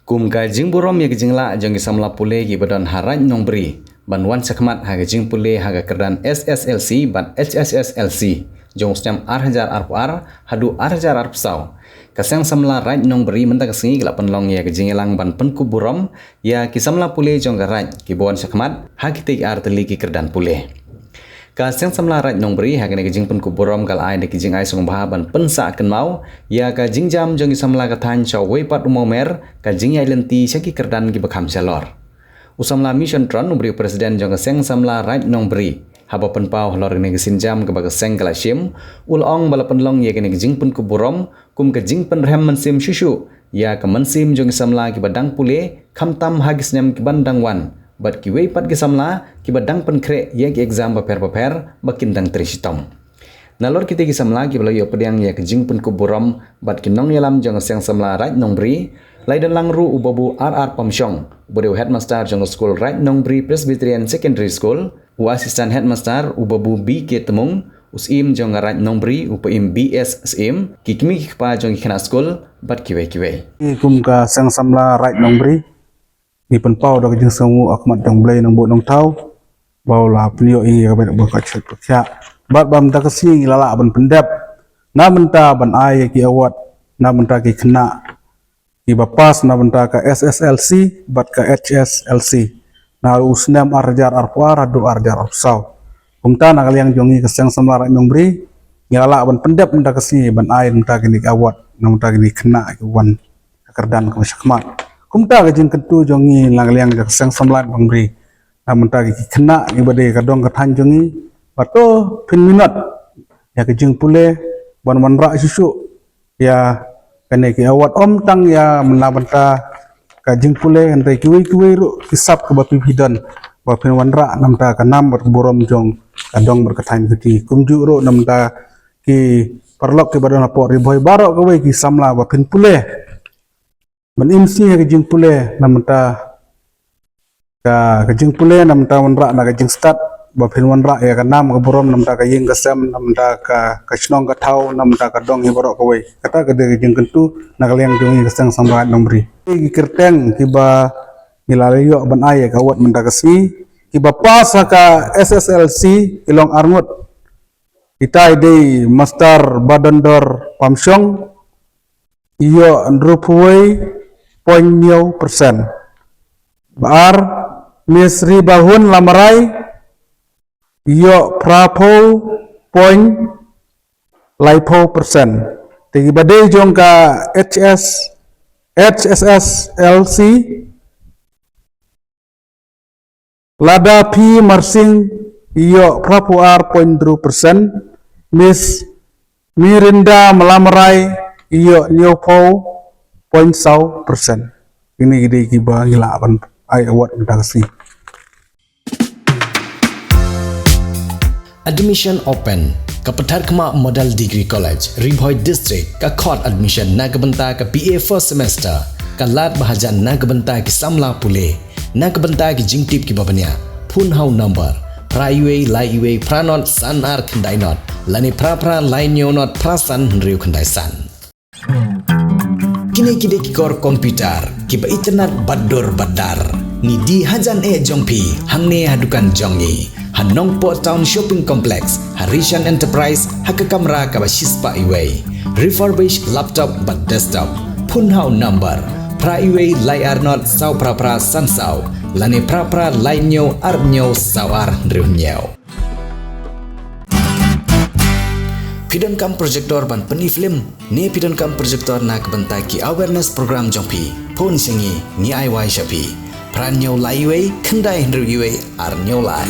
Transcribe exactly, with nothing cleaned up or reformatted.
Kum ka jingburom ïa ka jinglah jong ki samla pule kiba don ha Raid Nongbri ban wan shakhmat ha ka jingpule ha ka kyrdan S S L C bad H S S L C jong u snem ar hajar arphew ar haduh ar hajar arphew saw, ka Seng Samla Raid Nongbri mynta ka sngi ka la pynlong ïa ka jingïalang ban pynkup burom ïa ki samla pule jong ka Raid kiba wan shakhmat ha kitei ki ar tylli ki kyrdan pule. Ka Seng Samla Raid Nongbri ha kane ka jingpynkup burom ka la ai da ki jingai sngewbha ban pynsah kynmaw ïa ka jingjam jong ki samla ka thaiñ sha uwei pat u mawmer, ka jingïaid lynti sha ki kyrdan kiba kham shalor. U samla Mission Tron, u briew president jong ka Seng Samla Raid Nongbri, haba pynpaw halor kane ka sienjam kaba ka seng ka la shim, u la ong ba la pynlong ïa kane ka jingpynkup burom kum ka jingpynrhem mynsiem shuh shuh ïa ka mynsiem jong ki samla kiba dang pule, khamtam ha ki snem kiban dang wan bad kiwei pat ki samla kiba dang pynkhreh ïa ki exam bapher bapher ba kin dang trei shitom. Nalor kitei ki samla kiba la ïoh pdiang ïa ka jingpynkup burom bad ki nongïalam jong ka Seng Samla Raid Nongbri, la ïadon lang ruh u Babu R R Pamshong, uba dei u headmaster jong ka skul Raid Nongbri Presbyterian Secondary School, u assistant headmaster u Babu B K Tmung, u syiem jong ka Raid Nongbri u Paiem B S Syiem, ki kmie ki kpa jong ki khynnah skul bad kiwei kiwei. Kum ka Seng Samla Raid Nongbri, ngi pynpaw da ka jingsngewnguh ha khmat jong U Blei Nongbuh Nongthaw ba u la pynïoh ïa ngi ka bynta ba ka shet ka khiah. Bad ba mynta ka sngi ngi la lah ban pyndep na bynta ban ai ïa ki award na bynta ki khynnah kiba pass na bynta ka S S L C bad ka H S L C na u snem ar hajar arphew ar haduh ar hajar arphew saw. Kumta na ka liang jong ngi ka Seng Samla Raid Nongbri, ngi la lah ban pyndep mynta ka sngi ban ai mynta kine ki award na bynta kine ki khynnah ki wan ka kyrdan kaba shakhmat. Kumta ka jingkyntu jong ngi na ka liang jong ka Seng Samla Raid Nongbri na bynta ki khynnah kiba dei ka dong ka thaiñ jong ngi, ba to phin minot ïa ka jingpule ban wanrah shuh shuh ïa kane ki award, ym tang ïa na bynta ka jingpule, hynrei kiwei kiwei ruh ki sap kiba phi phi don ba phin wanrah na bynta ka nam bad ka burom jong ka dong bad ka thaiñ ka ti. Kumjuh ruh na bynta ki paralok kiba don hapoh Ri Bhoi baroh kawei ki samla ba phin pule ban im sngi ha ka jingpule na bynta ka, ka jingpule na bynta wanrah na ka jingstad, ba phin wanrah ïa ka nam ka burom na bynta ka ïing ka sem, na bynta ka, ka shnong ka thaw, na bynta ka dong hi baroh kawei. Kata ka dei ka jingkyntu na ka liang jong ngi ka Seng Samla Raid Nongbri. Ki kyrteng kiba ngi la ïoh ban ai ïa ka award mynta ka sngi, kiba pass ha ka S S L C ki long arngut. Itai dei Master Badondor Pamshong, ïoh hynriewphew wei point hynñiew percent. Ba ar, Miss Ribahun Lamarai, ïoh phraphew point laiphew percent. Te kiba dei jong ka H S, H S S L C, Lada P Marsing ïoh phraphew ar point hynriew percent, Miss Mirinda Malamarai ïoh hynñiewphew point saw percent. Kine ki dei kiba ngi lah ban ai award mynta ka sngi. Admission open. Ka Patharkhmah Model Degree College, Ri Bhoi District, ka khot admission na ka bynta ka B A first semester. Ka lad ba hajan na ka bynta ki samla pule. Na ka bynta ki jingtip kiba bniah, phone ha u number phra wei lai wei phra not san ar khyndai not lane phra phra lai hynñiew not phra san hynriew khyndai san. Kine ki dei ki kor computer kiba itynnad bad dur bad dar. Ngi die hajan eh jong phi hangne ha dukan jong ngi ha Nongpoh Town Shopping Complex, ha Rishan Enterprise, ha ka kamra kaba shispah wei. Refurbished laptop bad desktop. Phone ha u number phra wei lai ar not saw phra phra san saw lane phra phra lai hynñiew ar hynñiew saw ar hynriew hynñiew. Phi donkam projector ban pyni film ne phi donkam projector na ka bynta ki awareness program jong phi? Phone sha ngi, ngi ai wai sha phi. Phra hynñiew lai wei khyndai hynriew wei ar hynñiew lai.